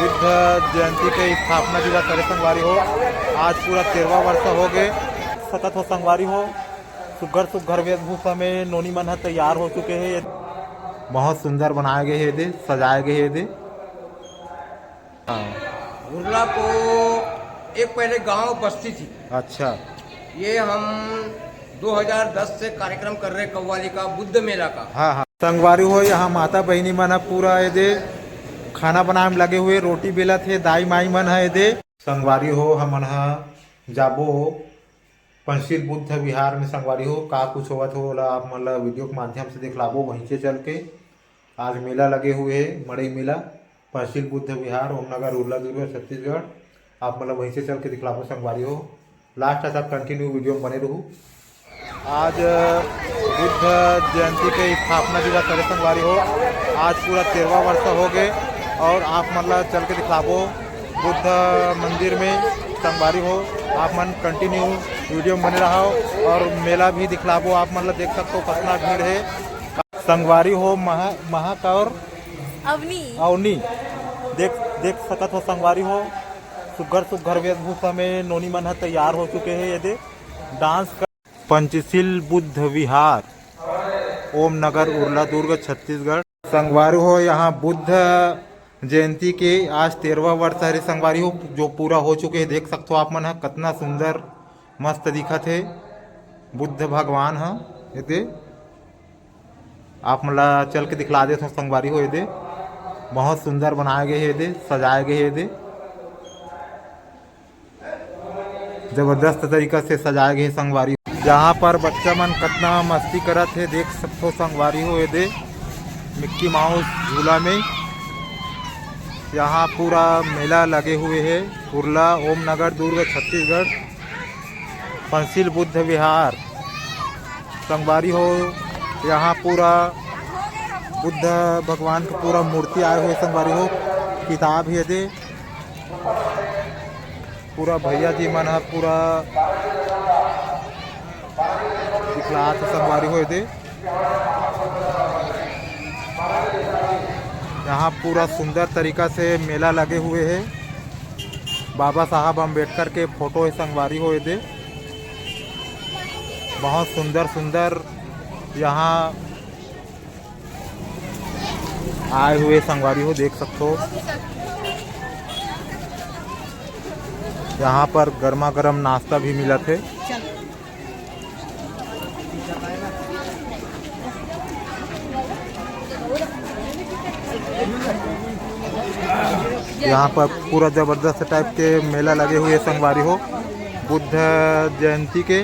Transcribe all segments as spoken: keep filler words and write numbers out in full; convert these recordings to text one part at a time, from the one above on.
बुद्ध जयंती के स्थापना दिवस हरे संगवारी हो। आज पूरा तेरहवाँ वर्ष हो गए। सकत हो संगवारी हो, सुग्घर सुग्घर वेशभूषा में नोनी मन ह तैयार हो चुके हैं। बहुत सुंदर बनाए गए हे दे, सजाए गए हे दे। हाँ। उरला को एक पहले गांव बस्ती थी। अच्छा। ये हम दो हज़ार दस से कार्यक्रम कर रहे कव्वाली का, बुद्ध मेला का। हाँ, हाँ। संगवारी हो, यहाँ माता बहिनी मन ह पूरा ये दे खाना बनाए में लगे हुए, रोटी बेलत हे, दाई माई मन ह ये दे। संगवारी हो, हमन ह जाबो पंचशील बुद्ध विहार में। संगवारी हो, का कुछ होवत हो, ओला आप मन ला वीडियो के माध्यम से दिखलाबो। वहीं से चल के आज मेला लगे हुए हे, मड़ई मेला, पंचशील बुद्ध विहार, ओम नगर, उरला दुर्ग, छत्तीसगढ़। आप मन ला वहीं से चल के दिखलाबो संगवारी हो। लास्ट तक कंटिन्यू वीडियो में बने रहू। आज बुद्ध जयंती के स्थापना दिवस हरे संगवारी हो। आज पूरा तेरहवाँ वर्ष हो गए और आप मन ला चल के दिखलाबो बुद्ध मंदिर में संगवारी हो। आप मन कंटिन्यू वीडियो में बने रहो और मेला भी दिखलाबो। आप मन ला देख सकते हो कितना भीड़ है। संगवारी हो, महा-, महक और अवनी। अवनी देख, देख सकत हो संगवारी हो, सुग्घर सुग्घर वेशभूषा में नोनी मन ह तैयार हो चुके हैं। ये दे डांस कर। पंचशील बुद्ध विहार, ओम नगर, उरला दुर्ग, छत्तीसगढ़। संगवारी हो, यहाँ बुद्ध जयंती के आज तेरहवाँ वर्ष हरे संगवारी हो, जो पूरा हो चुके हैं। देख सकते हो आप मन ह, कितना सुंदर मस्त दिखत हे बुद्ध भगवान ह। ये दे आप मन ला चल के दिखला देथों संगवारी हो। ये दे बहुत सुंदर बनाए गए हे, ये दे सजाए गए हे, ये दे जबरदस्त तरीका से सजाए गए हे संगवारी। यहाँ पर बच्चा मन कितना मस्ती करत हे, देख सकथो संगवारी हो। ये दे मिक्की माउस झूला में यहाँ पूरा मेला लगे हुए हे। उरला, ओम नगर, दुर्ग, छत्तीसगढ़। पंचशील बुद्ध विहार संगवारी हो, यहाँ पूरा बुद्ध भगवान के पूरा मूर्ति आए हुए संगवारी हो। किताब हे दे, पूरा भैया जी मन ह पूरा दिखलात हे संगवारी हो। ये दे यहाँ पूरा सुंदर तरीका से मेला लगे हुए हे। बाबा साहब अम्बेडकर के फोटो हे संगवारी हो। ये दे बहुत सुंदर सुंदर यहाँ आए हुए संगवारी हो, देख सकथो। यहाँ पर गर्मा गर्म नाश्ता भी मिलत हे। यहाँ पर पूरा जबरदस्त टाइप के मेला लगे हुए संगवारी हो। बुद्ध जयंती के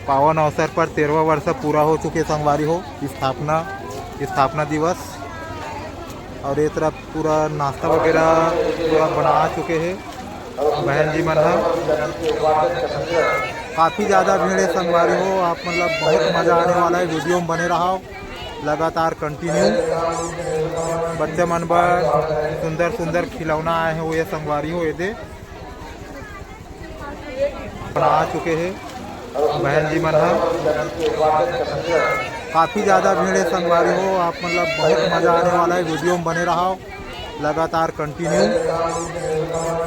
पावन अवसर पर तेरहवाँ वर्ष पूरा हो चुके संगवारी हो, स्थापना, स्थापना दिवस। और ये तरफ पूरा नाश्ता वगैरह पूरा बना चुके हैं बहन जी मन ह। काफ़ी ज़्यादा भीड़ है संगवारी हो, आप मतलब बहुत मज़ा आने वाला है। वीडियो में बने रहो, लगातार कंटिन्यू। बच्चे मन बर सुंदर सुंदर खिलौना आए हैं, वो ये संगवारी हो, ये दे बना चुके हैं बहन जी मन ह। काफ़ी ज़्यादा भीड़ है संगवारी हो, आप मतलब बहुत मज़ा आने वाला है। वीडियो में बने रहो, लगातार कंटिन्यू।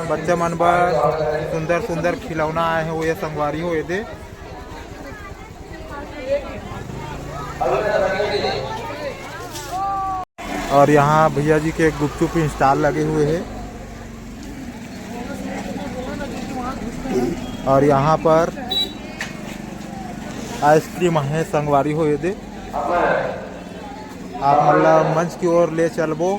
बच्चे मन बर सुंदर सुंदर खिलौना आए हैं, वो ये संगवारी हो, ये दे। और यहाँ भैया जी के गुपचुप स्टॉल लगे हुए हैं। और यहाँ पर आइसक्रीम है संगवारी हो, ये दे। आप मतलब मंच की ओर ले चलबो।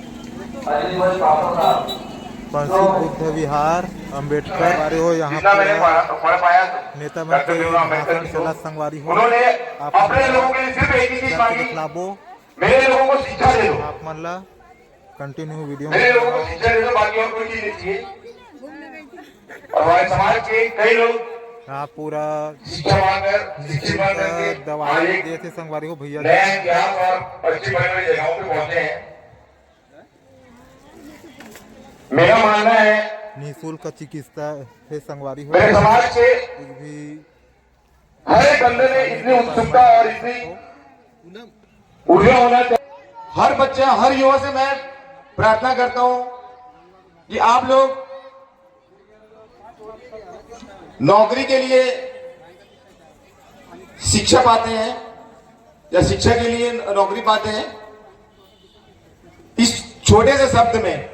पंचशील बुद्ध विहार, अम्बेडकर, अरे हो यहाँ जितना मैंने पूरा पढ़ा, पढ़ पाया, नेता मन डॉक्टर के भीमराव अम्बेडकर भाषण जी को, चलत संगवारी हो। उन्होंने आप अपने लोगों के लिए सिर्फ एक ही चीज मांगी, दिखलाबो। मेरे लोगों को शिक्षा दे दो। आप मन ला कंटिन्यू वीडियो मेरे लोगों को शिक्षा दे दो, बाकी और कोई चीज नहीं चाहिए। और हमारे समाज के कई लोग यहाँ पूरा शिक्षा पाकर, शिक्षित पाकर के दवाई आज एक देते संगवारी हो भैया जी। नया इतिहास और अच्छी बड़ी बड़ी जगहों पे पहुंचे हैं। मेरा मानना है निःशुल्क चिकित्सा है संगवारी हो। मेरे समाज के कुछ भी हर एक बंदे में इतनी उत्सुकता और इतनी ऊर्जा होना चाहिए। हर बच्चा, हर युवा से मैं प्रार्थना करता हूँ कि आप लोग नौकरी के लिए शिक्षा पाते हैं या शिक्षा के लिए नौकरी पाते हैं, इस छोटे से शब्द में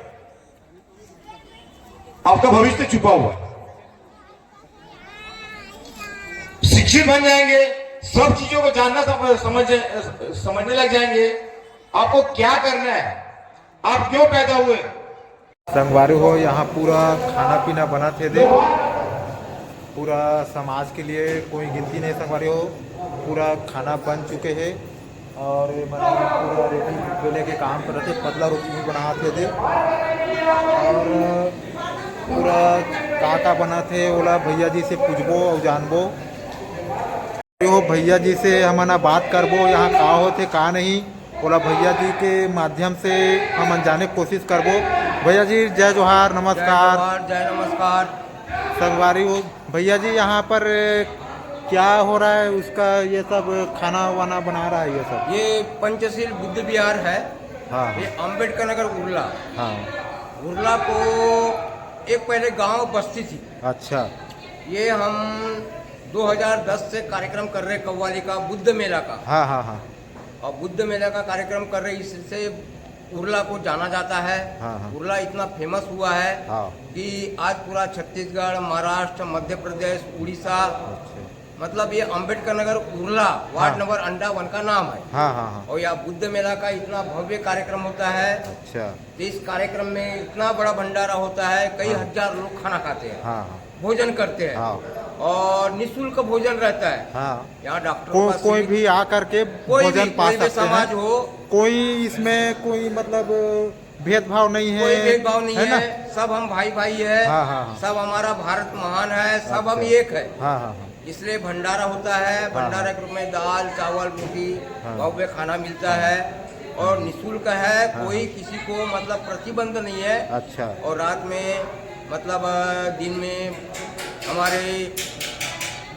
आपका भविष्य छुपा हुआ है। शिक्षित बन जाएंगे, सब चीजों को जानना समझ, समझ, समझने लग जाएंगे। आपको क्या करना है, आप क्यों पैदा हुए। संगवारी हो, यहाँ पूरा खाना पीना बनत हे दे, पूरा समाज के लिए कोई गिनती नहीं संगवारी हो, पूरा खाना बन चुके हे। और ये मन पूरा रोटी बेले के काम करत हे, पतला रोटी भी बनात हे दे। और पूरा का का बनत हे, ओला भैया जी से पूछबो और जानबो। हो भैया जी से हमन ह बात करबो, यहाँ का होथे का नहीं, ओला भैया जी के माध्यम से हमन जाने के कोशिश करबो। भैया जी, जय जोहार, नमस्कार। जय जोहार, जय नमस्कार। संगवारी हो, भैया जी, यहाँ पर क्या हो रहा है, उसका ये सब खाना वाना बना रहा है, ये सब? ये पंचशील बुद्ध विहार है। हाँ, हाँ। ये अम्बेडकर नगर उरला। हाँ। उरला को एक पहले गांव बस्ती थी। अच्छा। ये हम दो हज़ार दस से कार्यक्रम कर रहे कव्वाली का, बुद्ध मेला का। हाँ, हाँ, हाँ। और बुद्ध मेला का कार्यक्रम कर रहे, इससे उरला को जाना जाता है। हाँ, हाँ। उरला इतना फेमस हुआ है हाँ। कि आज पूरा छत्तीसगढ़, महाराष्ट्र, मध्य प्रदेश, उड़ीसा, अच्छा। मतलब ये अम्बेडकर नगर उरला वार्ड हाँ। नंबर अंठावन का नाम है। हाँ, हाँ, हाँ। और यहाँ बुद्ध मेला का इतना भव्य कार्यक्रम होता है। अच्छा। तो इस कार्यक्रम में इतना बड़ा भंडारा होता है, कई हाँ। हजार लोग खाना खाते हैं, हाँ, हाँ। भोजन करते हैं हाँ। और निःशुल्क भोजन रहता है। हाँ। यहाँ डॉक्टर को, का कोई सीमित भी आ करके कोई भोजन भी, पा कोई भी सकते समाज हैं। हो। कोई इसमें कोई मतलब भेदभाव नहीं है, कोई भेदभाव नहीं है ना? है, सब हम भाई भाई है। हाँ, हाँ, हाँ। सब हमारा भारत महान है, सब हम अच्छा। एक है। हाँ, हाँ, हाँ। इसलिए भंडारा होता है, हाँ, भंडारा हाँ। के रूप में दाल, चावल, रोटी, हाँ। भव्य खाना मिलता है और निःशुल्क है, हाँ, कोई हाँ। किसी को मतलब प्रतिबंध नहीं है। अच्छा। और रात में मतलब, अ, दिन में हमारे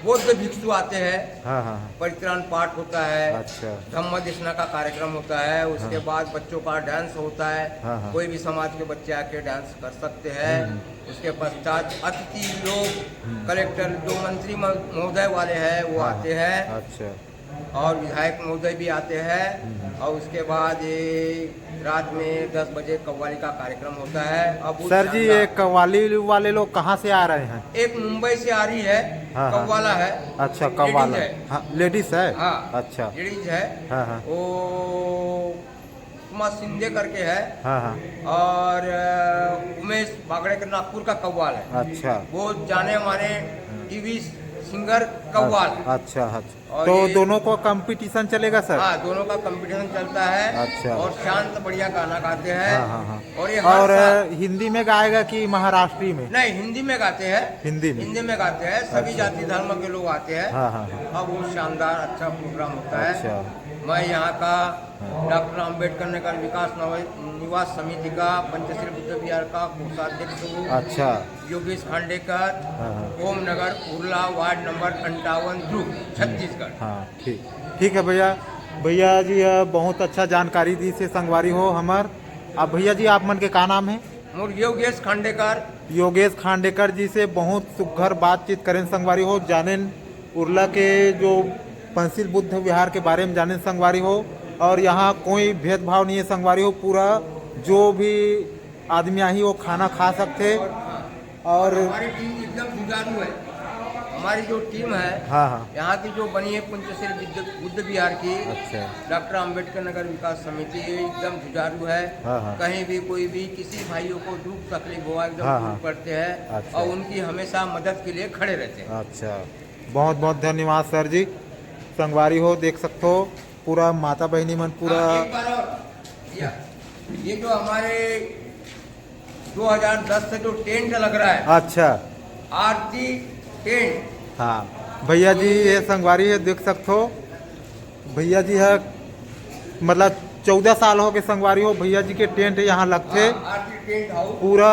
बौद्ध भिक्षु आते हैं, हाँ, हाँ, हाँ। परित्राण पाठ होता है, अच्छा। धम्म देशना का कार्यक्रम होता है, उसके हाँ। बाद बच्चों का डांस होता है, हाँ, हाँ। कोई भी समाज के बच्चे आके डांस कर सकते हैं। हम्म। उसके पश्चात अतिथि लोग, हम्म। कलेक्टर जो मंत्री म-, महोदय वाले हैं, वो हाँ, आते हाँ। हैं। अच्छा। और विधायक महोदय भी आते हैं हम्म। और उसके बाद ये रात में दस बजे कव्वाली का कार्यक्रम होता है। अब उस सर जी, शानदार ये कव्वाली वाले लोग कहाँ से आ रहे हैं? एक मुंबई से आ रही है, हाँ, हाँ। कव्वाला है। अच्छा, कव्वाला। लेडीज है। हाँ, लेडीज है? हाँ, अच्छा। लेडीज है। हाँ, हाँ। वो सुषमा शिंदे करके है। हाँ, हाँ। और, अ, उमेश बागड़े के नागपुर का कव्वाल है। अच्छा। वो जाने माने हाँ। टीवी सिंगर कव्वाल। अच्छा, अच्छा। और तो ये दोनों को कंपटीशन चलेगा सर? हाँ, दोनों का कंपटीशन चलता है। अच्छा। और शांत बढ़िया गाना गाते हैं। हाँ, हाँ, हाँ। और ये हर और, साल अ, हिंदी में गाएगा कि महाराष्ट्री में? नहीं, हिंदी में गाते हैं। हिंदी में? हिंदी में गाते हैं, सभी अच्छा। जाति धर्म के लोग आते हैं। हाँ, हाँ, हाँ। अब वो शानदार अच्छा प्रोग्राम होता है। अच्छा। मैं यहाँ का हाँ। डॉक्टर अंबेडकर नगर विकास नव-, निवास समिति का, पंचशील बुद्ध विहार का कोषाध्यक्ष हूँ। अच्छा। योगेश खांडेकर, हाँ, हाँ। ओम नगर, उरला, वार्ड नंबर अंठावन, दुर्ग, छत्तीसगढ़। हाँ, ठीक, ठीक है भैया। भैया जी, अ, बहुत अच्छा जानकारी दिस हे संगवारी हो हमर। अब भैया जी, आप मन के का नाम है? मोर योगेश खांडेकर। योगेश खांडेकर जी से बहुत सुघर बातचीत करेन संगवारी हो, जानेन उरला के जो पंचशील बुद्ध विहार के बारे में जानेन संगवारी हो। और यहाँ कोई भेदभाव नहीं है संगवारी हो, पूरा जो भी आदमी आही वो खाना खा सकथे। और हमारी टीम एकदम जुझारू है। हमारी जो टीम है, हाँ, हाँ। यहाँ की जो बनी है पंचशील बुद्ध, बुद्ध विहार की, अच्छा। डॉक्टर अंबेडकर नगर विकास समिति, ये एकदम जुझारू है। हाँ, हाँ। कहीं भी कोई भी किसी भाइयों को दुख तकलीफ हुआ, एकदम हाँ, दूर हाँ। करते हैं अच्छा। और उनकी हमेशा मदद के लिए खड़े रहते हैं। अच्छा, बहुत बहुत धन्यवाद सर जी। संगवारी हो, देख सकते हो पूरा माता बहिनी मन पूरा हाँ, एक बार और, भैया, ये जो हमारे दो हज़ार दस से जो टेंट लग रहा है, अच्छा। आरती टेंट। हाँ भैया जी, ये संगवारी है, देख सकते हो भैया जी है, मतलब चौदह साल हो के संगवारी हो, भैया जी के टेंट यहाँ लगथे। हाँ, आरती टेंट हाउस। पूरा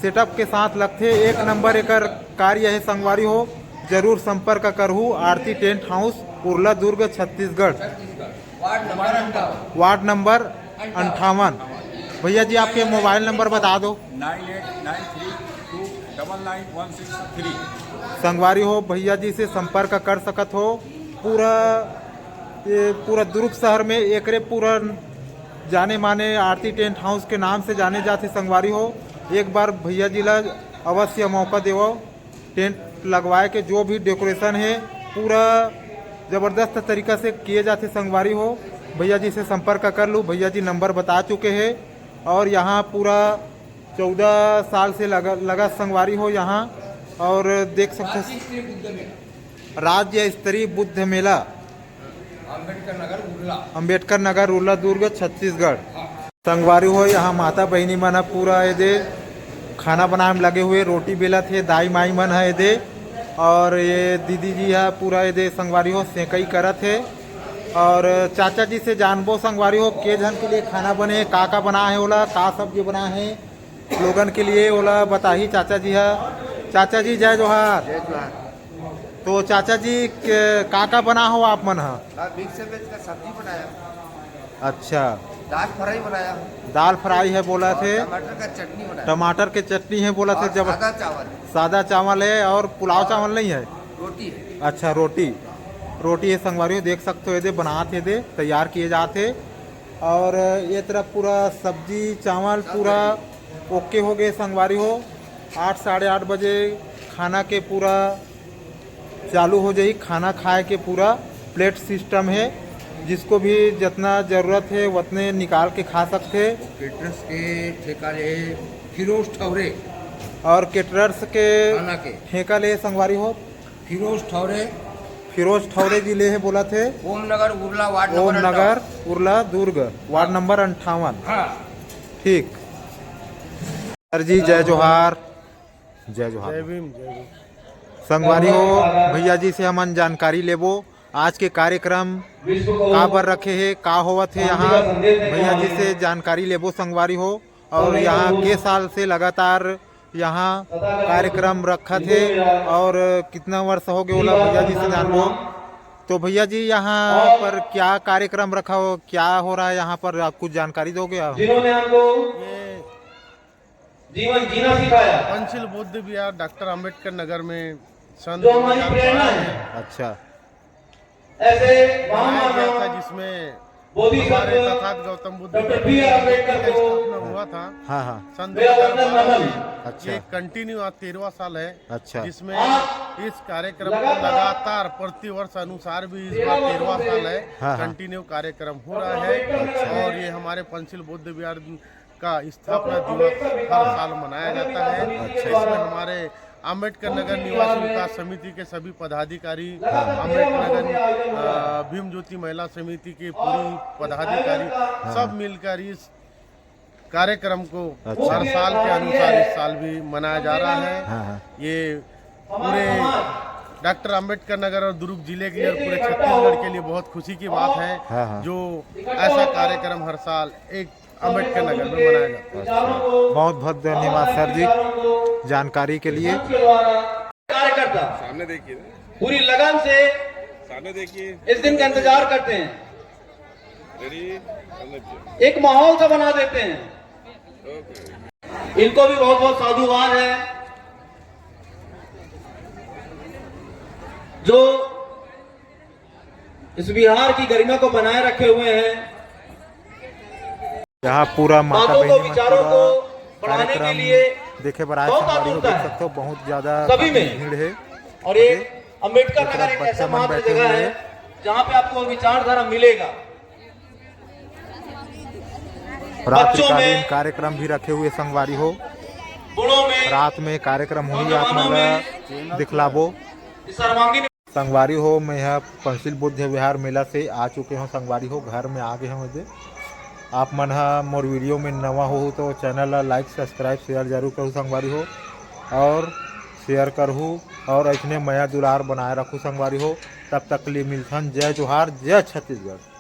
सेटअप के साथ लगथे, एक नंबर एकर कार्य है संगवारी हो। जरूर संपर्क करहू Aarti tent house, Urla, Durg, Chhattisgarh. Chhattisgarh, ward number अंठावन। वार्ड नंबर अंठावन। भैया जी, आपके मोबाइल नंबर बता दो। Nine eight nine three two double nine one six three। संगवारी हो, भैया जी से संपर्क कर सकत हो। पूरा, ये पूरा दुर्ग शहर में एकरे पूरा जाने माने आरती टेंट हाउस के नाम से जाने जाथे। संगवारी हो, एक बार भैया जी ला अवश्य मौका देवो। टेंट लगवाए के जो भी डेकोरेशन है, पूरा ज़बरदस्त तरीका से किए जाथे। संगवारी हो, भैया जी से संपर्क कर लू, भैया जी नंबर बता चुके हैं। और यहाँ पूरा चौदह साल से लगा, लगा संगवारी हो यहाँ। और देख सकते राज्य स्तरीय बुद्ध मेला, अंबेडकर नगर उरला, अंबेडकर नगर उरला, दुर्ग, छत्तीसगढ़। संगवारी हो, यहाँ माता बहिनी मन ह पूरा एदे खाना बनाए में लगे हुए, रोटी बेलत हे दाई माई मन ह एदे। और ये दीदी जी ह पूरा एदे संगवारी हो सेंकई करत हे। और चाचा जी से जानबो संगवारी हो, के झन के लिए खाना बने, का का बना है ओला, का सब्जी बना है लोगन के लिए, ओला बताही चाचा जी ह। चाचा जी, जय जोहार। जय जोहार। तो चाचा जी, के-, का का बना हो आप मन ह? मैं मिक्स वेज का सब्जी बनाया। अच्छा। दाल फ्राई बनाया हूँ। दाल फ्राई है बोला और थे। टमाटर का चटनी बनाया। टमाटर के चटनी है बोला थे। और जब सादा चावल। सादा चावल है और पुलाव और चावल नहीं है? रोटी है। अच्छा, रोटी, रोटी है संगवारी हो, देख सकते हो, ये दे बनात हे, दे तैयार किए जात हे। और ये तरफ पूरा सब्जी चावल सब पूरा ready। ओके हो गए संगवारी हो। आठ, साढ़े आठ बजे खाना के पूरा चालू हो जाही। खाना खाए के पूरा प्लेट सिस्टम है, जिसको भी जितना ज़रूरत है उतने निकाल के खा सकते हैं। केटरर्स के ठेका ले फिरोज ठौरे। और केटरर्स के खाना के ठेका ले संगवारी हो। फिरोज ठौरे। फिरोज ठौरे जी ले है बोला थे। ओम नगर उरला वार्ड ओम नंबर नगर उरला दुर्ग वार्ड नंबर अंठावन। हाँ। ठीक। सर जी, जय जोहार। जय जोहार। जय भीम, जय भीम। संगवारी हो, भैया जी से हमन जानकारी लेबो, आज के कार्यक्रम काबर रखे हे, का होवत हे यहाँ, भैया जी से जानकारी लेबो संगवारी हो। और यहाँ के साल से लगातार यहाँ कार्यक्रम रखत हे और कितना वर्ष हो गए ओला भैया जी से जानबो। तो भैया जी, यहाँ पर क्या कार्यक्रम रखा हो, क्या हो रहा है यहाँ पर, आप कुछ जानकारी दोगे आप? जिन्होंने हमको ये जीवन जीना सिखाया। पंचशील बौद्ध विहार डॉक्टर अंबेडकर नगर में संत जो हमारी विचारधारा प्रेरणा है। है। अच्छा। ऐसे बनाया गया महामानव था जिसमें बोधिसत्व हमारे तथागत गौतम बुद्ध डॉक्टर की बी आर अम्बेडकर की को स्थापना हुआ था। हाँ, हाँ। संत मेरा वंदन विचारधारा नमन। में अच्छा। ये कंटिन्यू आज तेरहवाँ साल है, अच्छा। जिसमें आप इस कार्यक्रम को लगातार लगातार प्रतिवर्ष अनुसार भी इस बार तेरहवाँ तेरहवाँ साल है, हाँ, हाँ। कंटिन्यू कार्यक्रम हो रहा है। अच्छा। और ये हमारे पंचशील बौद्ध विहार का स्थापना दिवस हर साल मनाया जाता है। अच्छा। इसमें हमारे अम्बेडकर नगर निवासी विकास समिति के सभी पदाधिकारी, हाँ। अम्बेडकर नगर, अ, भीम ज्योति महिला समिति के पूरी पदाधिकारी हाँ। सब मिलकर इस कार्यक्रम को अच्छा। हर साल के अनुसार इस साल भी मनाया जा रहा है। हाँ, हाँ। ये पूरे डॉक्टर अम्बेडकर नगर और दुर्ग जिले के लिए और पूरे छत्तीसगढ़ के लिए बहुत खुशी की बात है हाँ, हाँ। जो ऐसा कार्यक्रम हर साल एक अम्बेडकर नगर में मनाया जाता है। अच्छा, बहुत बहुत धन्यवाद सर जी जानकारी के लिए। कार्यकर्ता सामने देखिए। पूरी लगन से सामने देखिए। इस दिन का इंतजार करते हैं। रेडी? सामने देखिए। एक माहौल सा बना देते हैं। ओके। इनको भी बहुत बहुत साधुवाद है जो इस विहार की गरिमा को बनाए रखे हुए हैं। यहाँ पूरा माता बातों को, बहिनी मन विचारों पूरा को बढ़ाने के कार्यक्रम लिए देखे बर आए बहुत संगवारी हो, आतुरता देख है सकते हो, बहुत ज्यादा सभी में। भीड़ है। और ये अभी अम्बेडकर नगर एक ऐसा महत्व जगह है जहाँ पे आपको विचारधारा मिलेगा। रात्रिकालीन कार्यक्रम भी रखे हुए संगवारी हो। रात में कार्यक्रम होही, आप मन ला दिखलाबो। संगवारी हो, मैं ह पंचशील बुद्ध विहार मेला से आ चुके हूँ संगवारी हो, घर में आ गए हूँ। यदि आप मन ह मोर वीडियो में नवा हो तो चैनल ला लाइक, सब्सक्राइब, शेयर जरूर करू संगवारी हो, और शेयर करहू और ऐसने मया दुलार बनाए रखू संगवारी हो। तब तक के लिए मिलथन, जय जोहार, जय छत्तीसगढ़।